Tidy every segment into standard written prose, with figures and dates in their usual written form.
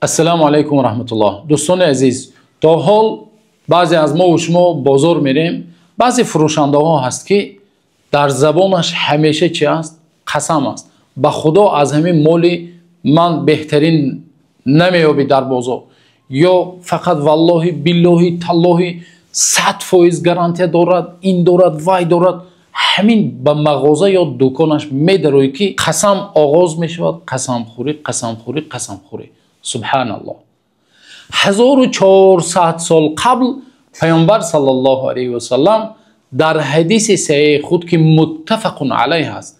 Ассалому алайкум ва раҳматуллоҳ. Дӯстони азиз, то ҳол баъзе аз мо ва шумо бозор мерем, баъзе фурӯшандаҳо ҳаст, ки дар забонаш ҳамеша чӣ аст? Қасам аст. Ба Худо, аз ҳамин моли ман беҳтарин намеёбӣ дар бозор. Ё фақат валлоҳи, биллоҳи, таллоҳи, 100% гарантия дорад, ин дорад, вай дорад. Ҳамин ба мағоза ё дуконаш медароӣ, ки қасам оғоз мешавад, қасамхӯрӣ, қасамхӯрӣ, қасамхӯрӣ. Субҳаналлоҳ. 1400 сол қабл Паёмбар саллаллоҳу алайҳи васаллам дар ҳадиси саҳеҳи худ, ки муттафақун алайҳ аст,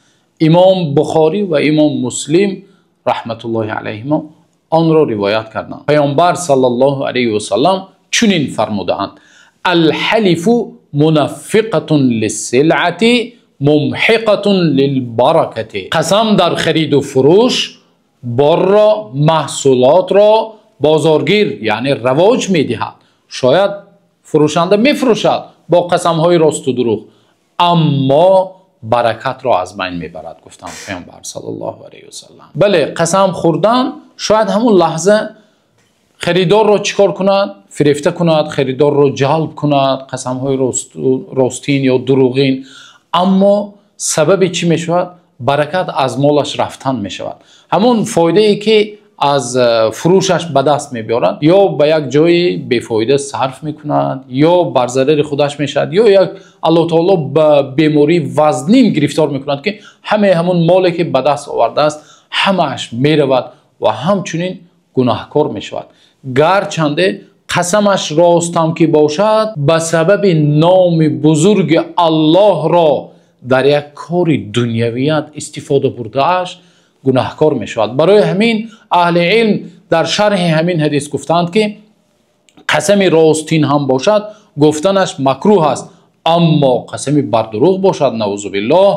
Имом Бухорӣ ва Имом Муслим раҳматуллоҳи алайҳимо онро ривоят карданд. Паёмбар саллаллоҳу алайҳи васаллам чунин фармудаанд: الحلف منفقة للسلعة ممحقة للبركة. Қасам дар хариду фурӯш борро, маҳсулотро бозоргир, яъне равоҷ медиҳад. Шояд фурӯшанда мефурӯшад бо қасамҳои росту дурӯғ, аммо баракатро аз байн мебарад, гуфтанд Паёмбар саллаллоҳу алайҳи васаллам. Бале, қасам хӯрдан шояд ҳамун лаҳза харидорро чӣ кор кунад? Фирефта кунад, харидорро ҷалб кунад, қасамҳои ростин ё дурӯғин, аммо сабаби чӣ мешавад? Баракат аз молаш рафтан мешавад. Ҳамон фоидае, ки аз фурӯшаш ба даст мебиёрад, ё ба як ҷои бефоида сарф мекунад, ё бар зарари худаш мешавад, ё як Аллоҳ таоло ба бемории вазнин гирифтор мекунад, ки ҳамаи ҳамон моле, ки ба даст овардааст, ҳамааш меравад ва ҳамчунин гунаҳкор мешавад. Гарчанде қасамаш ростам ки бошад, ба сабаби номи бузурги Аллоҳро дар як кори дунявият истифода бурдааш гунаҳкор мешавад. Барои ҳамин аҳли илм дар шарҳи ҳамин ҳадис гуфтаанд, ки қасами ростин ҳам бошад, гуфтанаш макрӯҳ аст, аммо қасами бар дурӯғ бошад, наъузу биллоҳ,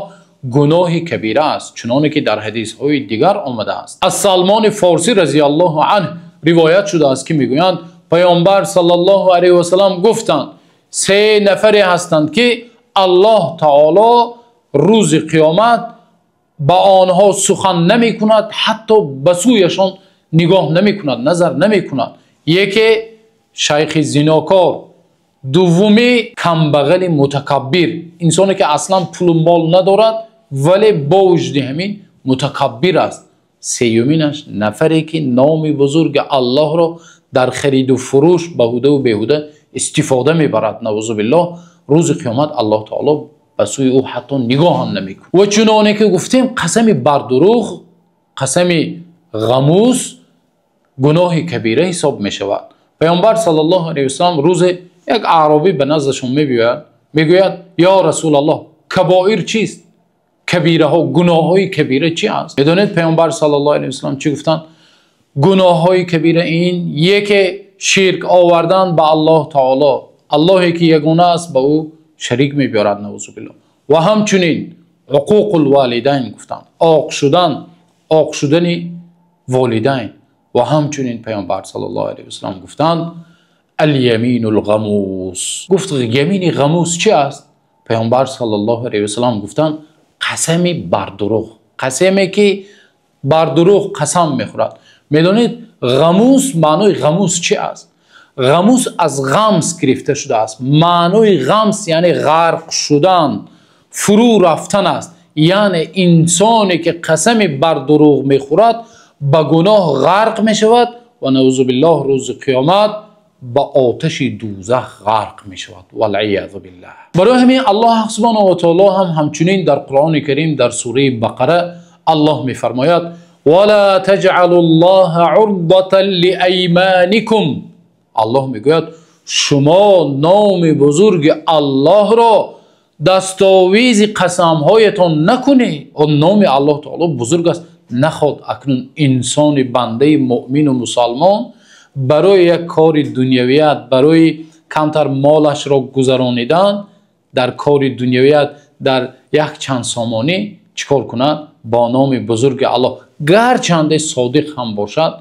гуноҳи кабира аст, чуноне ки дар ҳадисҳои дигар омадааст. Аз Салмони Форсӣ разияллоҳу анҳ ривоят шудааст, ки мегӯянд: Паёмбар саллаллоҳу алайҳи васаллам гуфтанд: се нафаре ҳастанд, ки Аллоҳ таоло рӯзи қиёмат ба онҳо сухан намекунад, ҳатто ба сӯяшон нигоҳ намекунад, назар намекунад. Яке шайхи зинокор, дуввумӣ камбағали мутакаббир, инсоне ки аслан пулу мол надорад, вале бо вуҷуди ҳамин мутакаббир аст, сеюминаш нафаре, ки номи бузурги Аллоҳро дар хариду фурӯш баҳудаву беҳуда истифода мебарад. Наъузу биллоҳ, рӯзи қиёмат Аллоҳ таоло ба сӯи ӯ ҳатто нигоҳ ҳам намекунад. Ва чуноне ки гуфтем, қасами бардурӯғ, қасами ғамус гуноҳи кабира ҳисоб мешавад. Паёмбар саллаллоҳу алайҳи васаллам рӯзе як аъробӣ ба наздашон мебиёяд, мегӯяд: ё Расулаллоҳ, кабоир чист? Кабираҳо, гуноҳҳои кабира чи аст? Медонед, Паёмбар саллаллоҳу алайҳи васаллам чӣ гуфтанд? Гуноҳҳои кабира ин яке ширк овардан ба Аллоҳ таоло, Аллоҳе ки ягона аст, ба ӯ шарик мебиёрад, наъузу биллоҳ, ва ҳамчунин ҳуқуқул волидайн гуфтанд, оқ шудан, оқ шудани волидайн, ва ҳамчунин Паёмбар саллаллоҳу алайҳи васаллам гуфтанд: اليمين الغموس. Гуфт: ямини ғамус чи аст? Паёмбар саллаллоҳу алайҳи васаллам гуфтанд: қасами бар дурӯғ, қасаме ки бар дурӯғ қасам мехӯрад. Медонед, ғамус, маънои ғамус чи аст? Ғамус аз ғамс гирифта шудааст. Маънои ғамс яъне ғарқ шудан, фурӯ рафтан аст. Яъне инсоне ки қасами бар дурӯғ мехӯрад, ба гуноҳ ғарқ мешавад ва наъузу биллоҳ, рӯзи қиёмат ба оташи дӯзах ғарқ мешавад, валъиязу биллаҳ. Барои ҳамин Аллоҳ субҳонаҳу ва таоло ҳам ҳамчунин дар Қуръони Карим дар сураи Бақара Аллоҳ мефармояд: ولا تجعلوا الله عرضة لأيمانكم. Аллоҳ мегӯяд: шумо номи бузурги Аллоҳро дастовизи қасамҳоятон накунед. Он номи Аллоҳ таоло бузург аст. Наход акнун инсони бандаи муъмину мусалмон барои як кори дунявият, барои камтар молашро гузаронидан дар кори дунявият, дар як чанд сомонӣ чӣ кор кунад? Бо номи бузурги Аллоҳ, гарчанде содиқ ҳам бошад,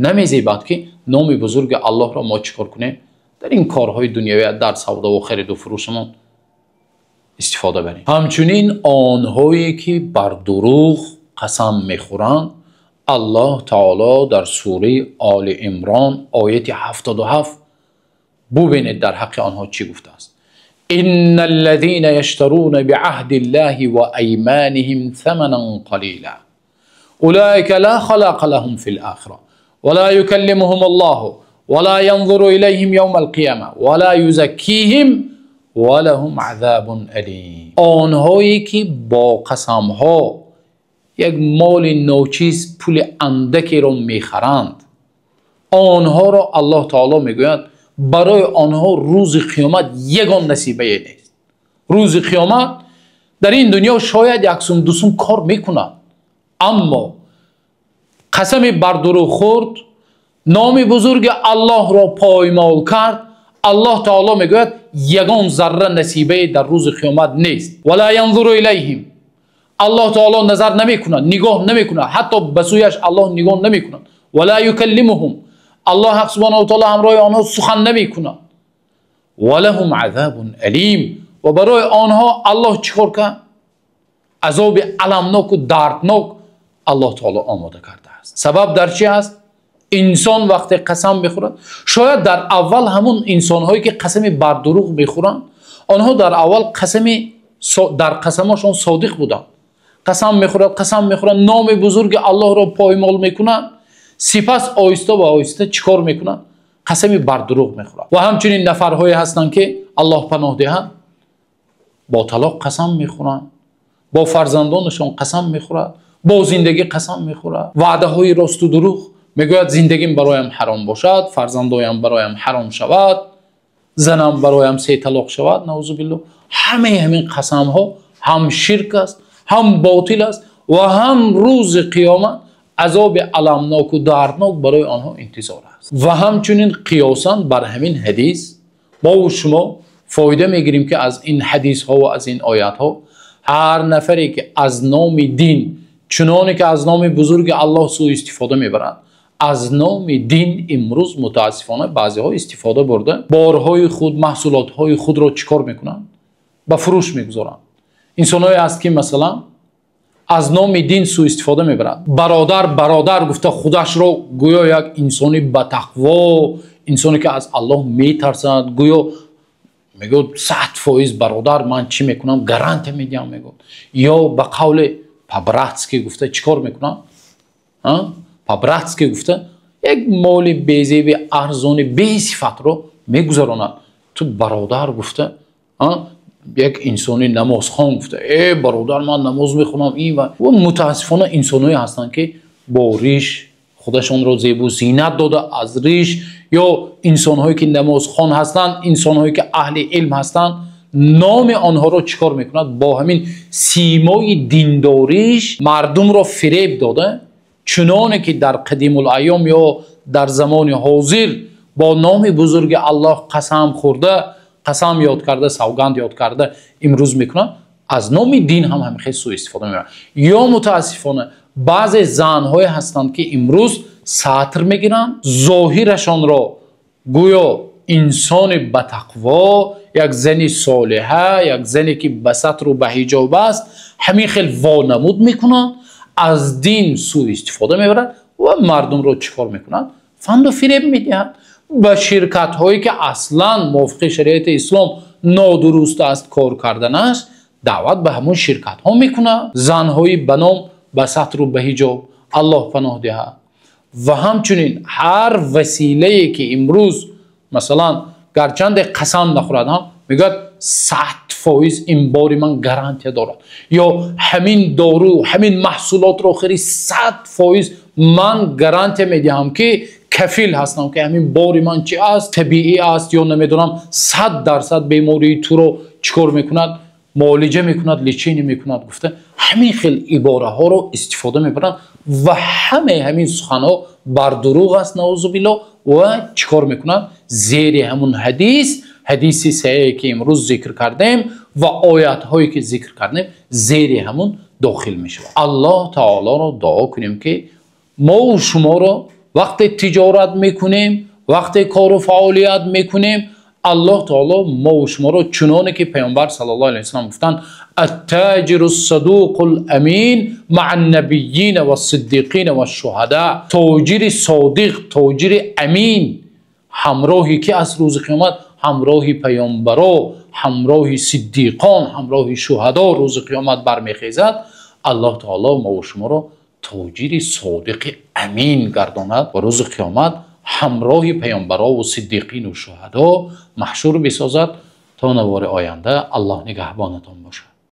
намезебад, ки номи бузурги Аллоҳро мо чӣ кор кунем? Дар ин корҳои дунявият, дар савдову хариду фурӯшамон истифода барем. Ҳамчунин онҳое ки бар дурӯғ қасам мехӯранд, Аллоҳ таоло дар сураи Оли Имрон ояти 77 бубинед дар ҳаққи онҳо чӣ гуфтааст. إن الذين يشترون بعهد الله وأيمانهم ثمنا قليلا أولئك لا خلاق لهم في الآخرة ولا يكلمهم الله ولا ينظر إليهم يوم القيامة ولا يزكيهم ولهم عذاب أليم. Онҳое ки бо қасамҳо як моли ночиз, пули андакеро мехаранд, онҳоро Аллоҳ таоло мегӯяд барои онҳо рӯзи қиёмат ягон насибае нест. Рӯзи қиёмат дар ин дунё шояд як сум ду сум кор мекунад, аммо қасами бар дурӯғ хӯрд, номи бузурги Аллоҳро поймол кард, Аллоҳ таоло мегӯяд ягон зарра насибае дар рӯзи қиёмат нест. ولا ينظر إليهم, Аллоҳ таоло назар намекунад, нигоҳ намекунад, ҳатто ба сӯяш Аллоҳ нигоҳ намекунад. ولا يكلمهم, Аллоҳ ҳақ субҳонаҳу ва таоло ҳамроҳи онҳо сухан намекунад. ولهم عذاب أليم, ва барои онҳо Аллоҳ чӣ кор кард? Азоби аламноку дарднок Аллоҳ таоло омода кардааст. Сабаб дар чӣ аст? Инсон вақте қасам мехӯрад, шояд дар аввал ҳамун инсонҳое ки қасами бардурӯғ мехӯранд, онҳо дар аввал қасами дар қасамошон содиқ буданд. Қасам мехӯрад, қасам мехӯрад, номи бузурги Аллоҳро поймол мекунад, сипас оҳиста ва оҳиста чӣ кор мекунад? Қасами бардурӯғ мехӯрад. Ва ҳамчунин нафарҳое ҳастанд ки Аллоҳ паноҳ диҳад, бо талоқ қасам мехӯранд, бо фарзандонашон қасам мехӯрад, бо зиндагӣ қасам мехӯрад, ваъдаҳои росту дурӯғ мегӯяд, зиндагим бароям ҳаром бошад, фарзандоям бароям ҳаром шавад, занам бароям се талоқ шавад, наузу биллоҳ. Ҳамаи ҳамин қасамҳо ҳам ширк аст, ҳам ботил аст ва ҳам рӯзи қиёмат азоби аламноку дарднок барои онҳо интизор аст. Ва ҳамчунин қиёсан бар ҳамин ҳадис мо шумо фоида мегирем ки аз ин ҳадисҳо ва аз ин оятҳо ҳар нафаре ки аз номи дин, чуноне ки аз номи бузурги Аллоҳ суистифода мебарад, аз номи дин имрӯз мутаассифона баъзеҳо истифода бурда борҳои худ, маҳсулотҳои худро чӣ кор мекунанд? Ба фурӯш мегузоранд. Инсонҳое аст ки масалан аз номи дин суистифода мебарад, бародар бародар гуфта худашро гӯё як инсони батақво, инсоне ки аз Аллоҳ метарсад, гӯё мегӯяд 100% бародар ман чӣ мекунам, гарантия медиҳам мегӯяд, ё ба қавле по-братски гуфта чӣ кор мекунам, по-братски гуфта як моли безеби арзони бесифатро мегузаронад. Ту бародар гуфта як инсони намозхон гуфта, э бародар ман намоз мехонам, ин ва мутаассифона инсонҳое ҳастанд ки бо риш худашонро зебу зинат дода аз риш, ё инсонҳое ки намозхон ҳастанд, инсонҳое ки аҳли илм ҳастанд, номи онҳоро чӣ кор мекунад? Бо ҳамин симои диндориш мардумро фиреб дода, чуноне ки дар қадимулайём ё дар замони ҳозир бо номи бузурги Аллоҳ қасам хӯрда, қасам ёд карда, савганд ёд карда имрӯз мекунанд, аз номи дин ҳам ҳамин хел суистифода мебаранд. Ё мутаассифона баъзе занҳое ҳастанд ки имрӯз сатр мегиранд, зоҳирашонро гӯё инсони батақво, як зани солиҳа, як зане ки ба сатру ба ҳиҷоб аст, ҳамин хел вонамуд мекунанд, аз дин суистифода мебаранд ва мардумро чӣ кор мекунанд? Фанду фиреб медиҳанд. Ба ширкатҳое ки аслан мувофиқи шариати ислом нодуруст аст кор карданаш, даъват ба ҳамон ширкатҳо мекунад. Занҳои ба ном ба сатру ба ҳиҷоб, Аллоҳ паноҳ диҳад. Ва ҳамчунин ҳар василае ки имрӯз масалан гарчанде қасам нахӯрад ҳам мегӯяд 100% ин бори ман гарантия дорад, ё ҳамин дору ҳамин маҳсулотро хари 100% ман гарантия медиҳам ки кафил ҳастам ки ҳамин бори ман чи аст, табиӣ аст ё намедонам 100% бемории туро чӣ кор мекунад, муолиҷа мекунад, лечение мекунад гуфта ҳамин хел ибораҳоро истифода мебаранд ва ҳамаи ҳамин суханҳо бар дурӯғ аст, наузу биллоҳ. Ва чӣ кор мекунанд? Зери ҳамун ҳадис, ҳадиси саҳие ки имрӯз зикр кардем ва оятҳое ки зикр кардем, зери ҳамун дохил мешавад. Аллоҳ таолоро дуо кунем ки мо шуморо вақте тиҷорат мекунем, вақте кору фаъолият мекунем, Аллоҳ таоло мо ва шуморо, чуноне ки Паёмбар саллаллоҳу алайҳи васаллам гуфтанд: التاجر الصدوق الأمين مع النبيين والصديقين والشهداء. Тоҷири содиқ, тоҷири амин ҳамроҳи ки аз рӯзи қиёмат? Ҳамроҳи паёмбаро, ҳамроҳи сиддиқон, ҳамроҳи шуҳадо рӯзи қиёмат бармехезад. Аллоҳ таоло мо ва шуморо тоҷири содиқи амин гардонад ва рӯзи қиёмат ҳамроҳи паёмбаро ва сиддиқин ва шуҳадо маҳшур бисозад. То навори оянда, Аллоҳ нигаҳбонатон бошад.